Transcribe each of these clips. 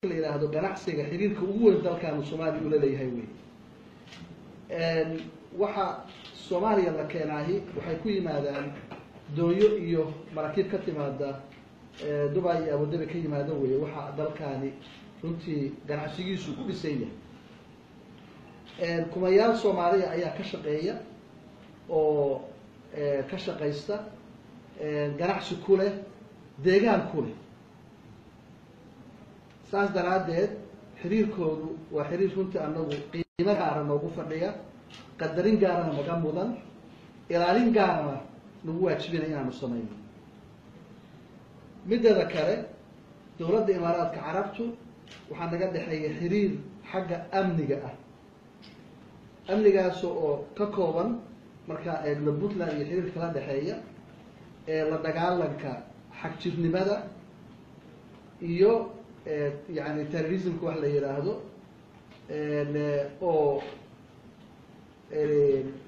La yidhaahdo ganacsiga, xiriirka ugu weyn dalkaanu Soomaaliya ula leeyahay wey. Waxa Soomaaliya la keenaahi waxay ku yimaadaan doonyo iyo maraakiib ka timaada Dubai iyo Abudabi ka yimaada wey. Waxa dalkaani runtii ganacsigiisu ku dhisan yahay, kumayaal Soomaaliya ayaa ka shaqeeya oo ka shaqaysta, ganacsi ku leh, deegaan ku leh. Saas daraaddeed xiriirkoodu waa xiriir runtii anagu qiimo gaara noogu fadhiya, qadarin gaarana naga mudan, ilaalin gaarana nagu waajibinaya inaanu samayno. Mideeda kale, Dowladda Imaaraadka Carabtu waxaa naga dhexeeya xiriir xagga amniga ah, amnigaas oo ka kooban, markaa eegno Puntland iyo xiriirka kala dhexeeya ee la dagaalanka xagjirnimada iyo yani terrorismka wax la yidhaahdo, oo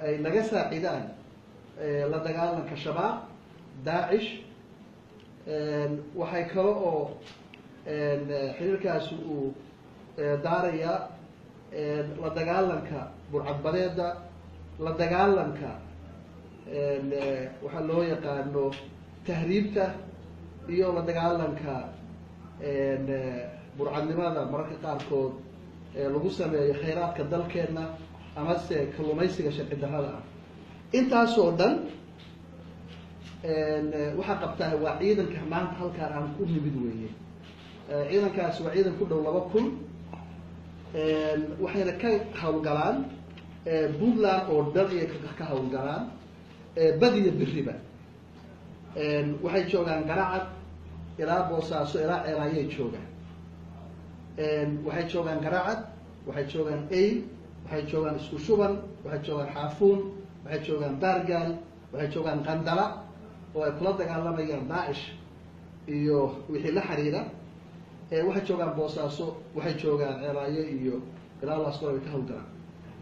ay naga saacidaan la dagaalanka Shabaab, Daacish. Waxay kale oo xiriirkaasi uu daarayaa la dagaalanka burcadbadeeda, la dagaalanka waxaa loo yaqaano tahriibta iyo la dagaalanka burcadnimada mararka qaarkood lagu sameeyo khayraadka dalkeenna amase kalluumaysiga sharci darrada ah. Intaasoo dhan waxaa qabtaa waa ciidanka maanta halkaan aan ku nimid weeye. Ciidankaasi waa ciidan ku dhow 2000, waxayna ka hawlgalaan Puntland oo dhan ayay ka hawlgalaan, badiyo biriba. Waxay joogaan Garacad ilaa Boosaaso ilaa Ceelaayay joogaan. Waxay joogaan Garacad, waxay joogaan Eyl, waxay joogaan Isku Shuban, waxay joogaan Xaafuun, waxay joogaan Baargaal, waxay joogaan Qandala oo ay kula dagaalamayaan Daacish iyo wixii la xiriira. Waxay joogaan Boosaaso, waxay joogaan Ceelaayo iyo ilaa Laasqoray bay ka hawlgalaan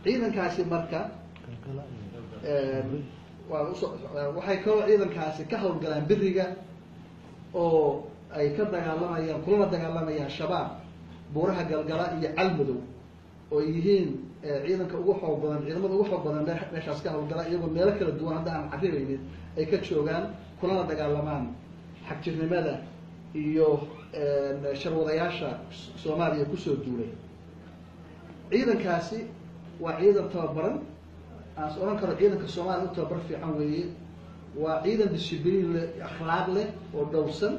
ciidankaasi. Marka waa uso waxay kaloo ciidankaasi ka hawlgalaan beriga oo ay ka dagaalamayaan, kulana dagaalamayaan Shabaab buuraha Galgala iyo Calmadow, oo ay yihiin ciidanka ugu xoog badan, ciidamada ugu xoog badan meeshaas ka hawlgala, iyagoo meelo kala duwan hadda aan carribaynin ay ka joogaan, kulana dagaalamaan xagjirnimada iyo sharwadayaasha Soomaaliya kusoo duulay. Ciidankaasi waa ciidan tababaran, aan is odhan karo ciidanka Soomaaliya u tababar fiican weeye. Waa ciidan discibliin leh, akhlaaq leh oo dhowrsan.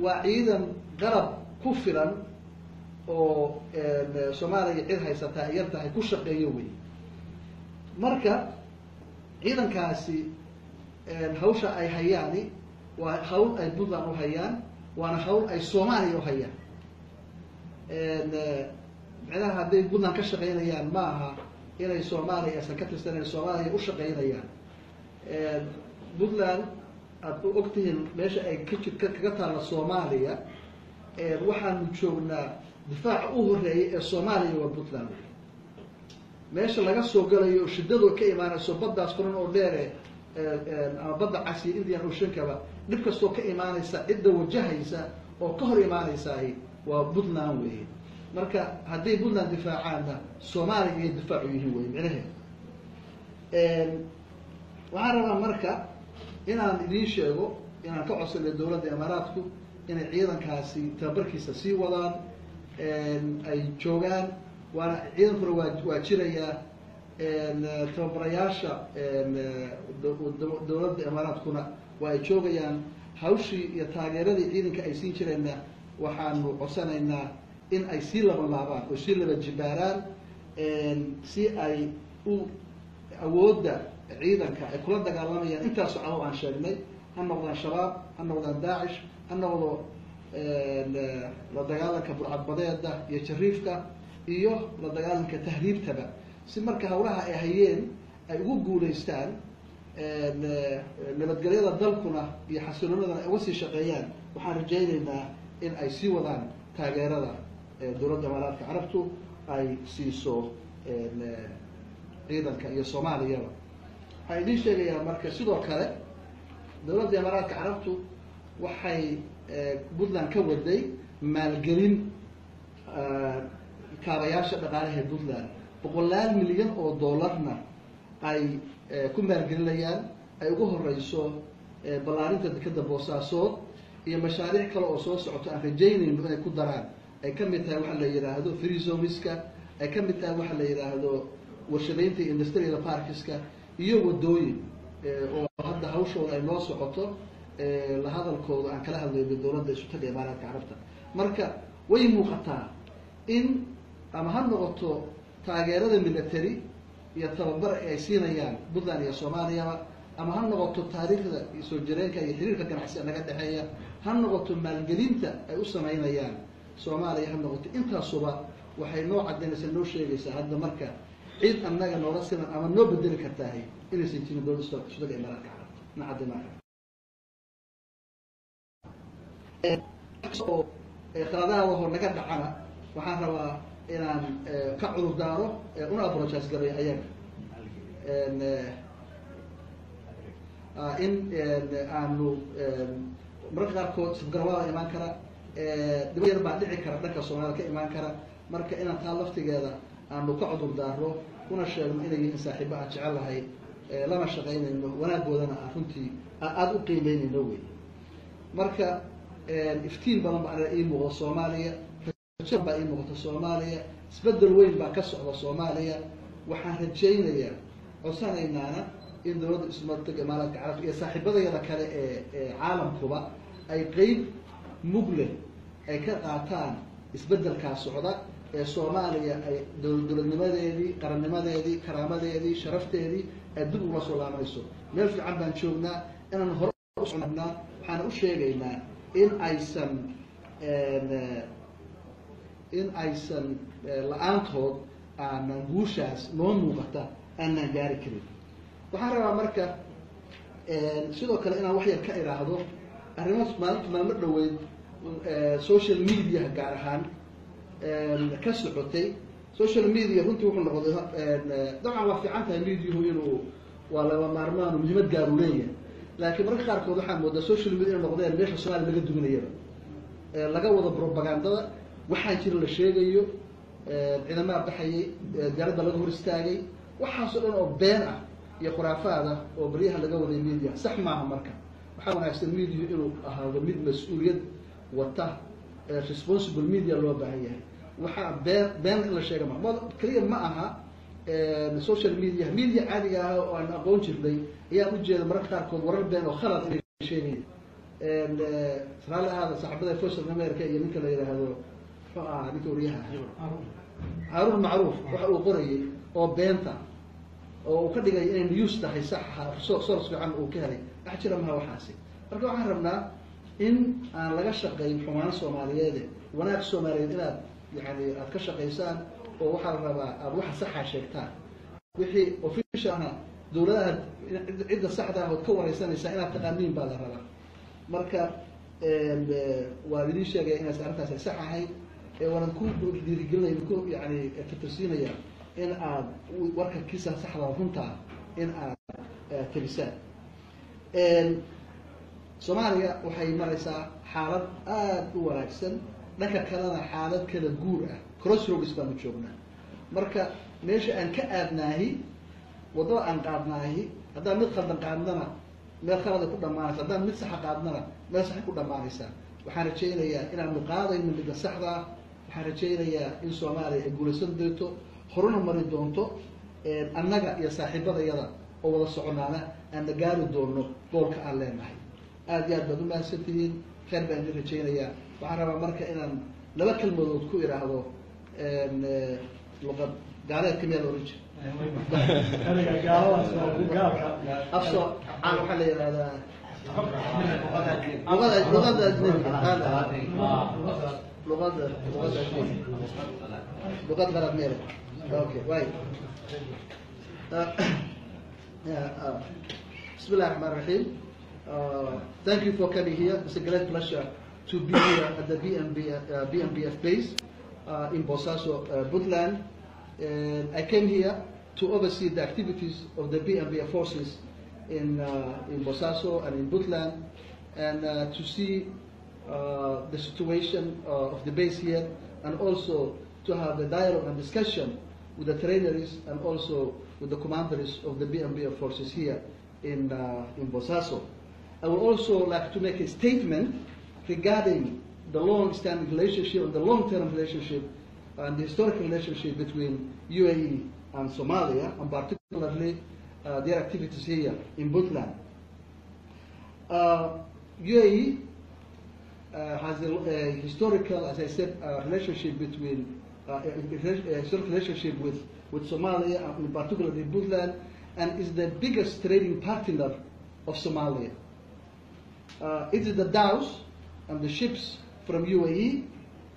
Waa ciidan qalab ku filan oo Soomaaliya cid haysataa yar tahay ku shaqeeyo wey. Marka ciidankaasi hawsha ay hayaani waa hawl ay Puntland u hayaan, waana hawl ay Soomaaliya u hayaan. Micnaha hadday Puntland ka shaqeynayaan ma aha inay Soomaaliya aysan ka tirsanayn, Soomaaliya u shaqeynayaan. Puntland aada u ogtihiin meesha ay ka kaga taalla Soomaaliya. Waxaanu joognaa difaaca u horeeyay ee Soomaaliya waa Puntland, meesha laga soo galayo shidadu ka imaanayso, baddaas furan oo dheere ama Badda Cas iyo Indian Oceankaba dhib kastoo ka imaanaysa, cidda wajahaysa oo ka hor imaanaysahi waa Puntland weeye. Marka hadday Puntland difaacaanna, Soomaaliya ayay difaacu yihiin wey micnaheedu. Waxaan rabaa marka inaan idiin sheego inaan ka codsanay Dowladda Imaaraadku inay ciidankaasi tababarkiisa sii wadaan, ay joogaan, waana ciidankuna waa jirayaa. Tababarayaasha Dowladda Imaaraadkuna waa ay joogayaan. Hawshii iyo taageeradii ciidanka ay siin jireenna waxaanu codsanaynaa in ay sii laba laabaan oo sii laba jibaaraan, si ay u awoodda ciidanka ay kula dagaalamayaan intaas cadow aan sheegnay, ha noqdaan Shabaab, ha noqdaan Daacish, ha noqdo la dagaalanka burcadbadeeda iyo jariifka iyo la dagaalanka tahriibtaba, si marka hawlaha ay hayeen ay ugu guulaystaan, nabadgelyada dalkuna iyo xasiloonadana ay uga sii shaqeeyaan. Waxaan rajaynaynaa in ay sii wadaan taageerada Dowladda Imaaraadka Carabtu ay siiso ciidanka iyo Soomaaliyaba. Waxaan idiin sheegayaa marka sidoo kale Dowladda Imaaraadka Carabtu waxay Puntland ka waday maalgelin kaabayaasha dhaqaalaha ee Puntland, boqolaal milyan oo dollarna ay ku maalgelinayaan, ay ugu horeyso ballaarinta dekeda Boosaasood iyo mashaariic kale oo soo socoto aan rajaynayno inay ku daraan, ay ka mid tahay waxa la yidhaahdo free zones-ka, ay ka mid tahay waxa la yidhaahdo warshadaynta industrial parks-ka iyo wadooyin oo hadda hawshooda ay noo socoto, la hadalkooda aan kala hadlayno Dowladda Isutaga Imaaraadka Carabta. Marka way muuqataa in ama ha noqoto taageerada military iyo tababar ay siinayaan Puntland iyo Soomaaliyaba, ama ha noqoto taariikhda iyo soo jireenka iyo xiriirka ganacsi naga dhexeeya, ha noqoto maalgelinta ay u sameynayaan Soomaaliya, ha noqoto, intaasuba waxay noo cadaynaysaa, noo sheegaysaa hadda marka cid annaga noola siman ama noo bedeli kartaahay inaysan jirin Dowladda Isutaga Imaaraadka Carabta na cadima. Oo khaladaha hor naga dhacana waxaan rabaa inaan ka cudur daaro una apologize gareeyo ayaga, in aanu mararka qaarkood safgarwaada imaan kara, dhibo yar baa dhici kara dhanka Soomaalida ka imaan kara. Marka inaan taa laftigeeda aanu ka cudur daaro una sheegno inay yihiin saaxiibo aan jecel lahay, lana shaqaynayno, wanaagoodana aan runtii aada u qiimeynayno wey. Marka iftiin badan baa aniga ii muuqda Soomaaliya, rajo baa ii muuqata Soomaaliya, isbedel weyn baa ka socda Soomaaliya. Waxaan rajaynayaa, codsanaynaana in Dowladda Isutaga Imaaraadka Carabta iyo saaxiibadayada kale ee caalamkuba ay qeyb mug leh ay ka qaataan isbedelkaa socda ee Soomaaliya ay dowladnimadeedii, qarannimadeedii, karaamadeedii, sharafteedii ay dib ugula soo laabanayso. Meel fiican baan joognaa inaan hore usocnaa. Waxaana u sheegaynaa in aysan la-aantood aanan guushaas noo muuqata aanan gaari karin. Waxaan rabaa marka sidoo kale inaan wax yar ka iraahdo arrimo maalinta maalmo dhaweyd social media gaar ahaan ka socotay. Social media runtii wuxuu noqday, dabcan waa fiican tahay mediahu inuu waa laba maarmaanu muhiimad gaaru leeyahay, laakiin mararka qaarkood waxaa moodaa social media inay noqdeen meesha Soomaaliya laga duminayaba, laga wado propagandada. Waxaan jira la sheegayo, ciidamaha baxayay, diyaaradda laga hor istaagay, waxaasoo dhan oo been ah iyo khuraafaad ah oo baryaha laga waday media sax maaha. Marka waxaa wanaagsan mediahu inuu ahaado mid mas-uuliyad wata, responsible media loo baahan yahay. Waxaa been been in la sheega ma keliya ma aha social media, media caadiga ah oo aan aqoon jirnay ayaan ujeeda mararka qaarkood warar been oo khalad inay sheegaya. Raalli ahaada saaxiibada Voice of America iyo ninka la yidhaahdo, muxuu ahaa ninka wariyaha, Haarun Macruuf, waxa uu qorayay oo beenta oo uu ka dhigay inay news tahay sax, source fiican uu ka helay, wax jira maha waxaasi. Marka waxaan rabnaa in aan laga shaqayn xumaan Soomaaliyeede, wanaag Soomaaliyeed inaad yani aad ka shaqaysaan, oo waxaa la rabaa aada waxa saxaa sheegtaan, wixii officialna dowladaha cidda saxda ah ood ka wareysanaysaa inaad taqaaniin baa la rabaa. Marka waan idiin sheegaya inaas arrintaas ay sax ahayd, waanan ku dhiirigelinaya, ku yani fatirsiinaya in aad warka kiisa saxda runtaa in aad tegisaan. Soomaaliya waxay maraysaa xaalad aada u wanaagsan, dhanka kalena xaalad kala guur ah, crossroads baanu joognaa. Marka meesha aan ka aadnaahi, waddada aan qaadnaahi, haddaan mid khaldan qaadnana meel khaladay ku dhamaanaysa, haddaan mid saxa qaadnana meel saxay ku dhamaanaysaa. Waxaan rajaynayaa inaanu qaadayno midda saxda ah. Waxaan rajaynayaa in Soomaaliya ay guulaysan doonto, horuna mari doonto, annaga iyo saaxiibadayada oo wada soconaana aan na gaari doono goolka aan leenahay. Aada iyo aad baad umahadsan tihiin, khayr baan idin rajaynayaa. Waxaan rabaa marka inaan laba kelmadood ku idhaahdo luqad gaaleedka miyaa la oran jira afso caan, waxaa la yihahdaa luqada ajnabiga, luqada ajnabiga, luqad qalaad meele. Okay, way. Bismillah ar-Rahman ar-Rahim. Thank you for coming here. It's a great pleasure to be here at the BMBF base in Bosaso, Puntland. And I came here to oversee the activities of the BMBF forces in Bosaso and in Puntland, and to see the situation of the base here, and also to have a dialogue and discussion with the trainers and also with the commanders of the BMBF forces here in Bosaso. I would also like to make a statement regarding the long-standing relationship and the long-term relationship and the historical relationship between UAE and Somalia, and particularly their activities here in Puntland. UAE has a historical, as I said, relationship between a historical relationship with Somalia, and particularly Puntland, and is the biggest trading partner of Somalia. It is the dhows and the ships from UAE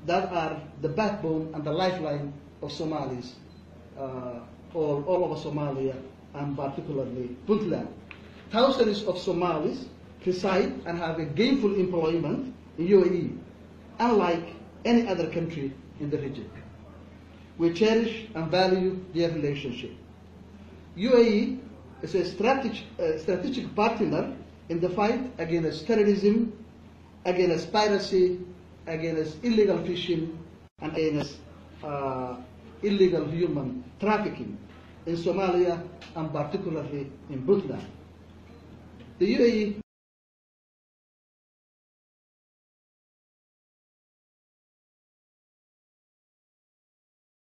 that are the backbone and the lifeline of Somalis all over Somalia, and particularly Puntland. Thousands of Somalis reside and have a gainful employment in UAE, unlike any other country in the region. We cherish and value their relationship. UAE is a strategic partner in the fight against terrorism, against piracy, against illegal fishing, and against illegal human trafficking in Somalia and particularly in Puntland. The UAE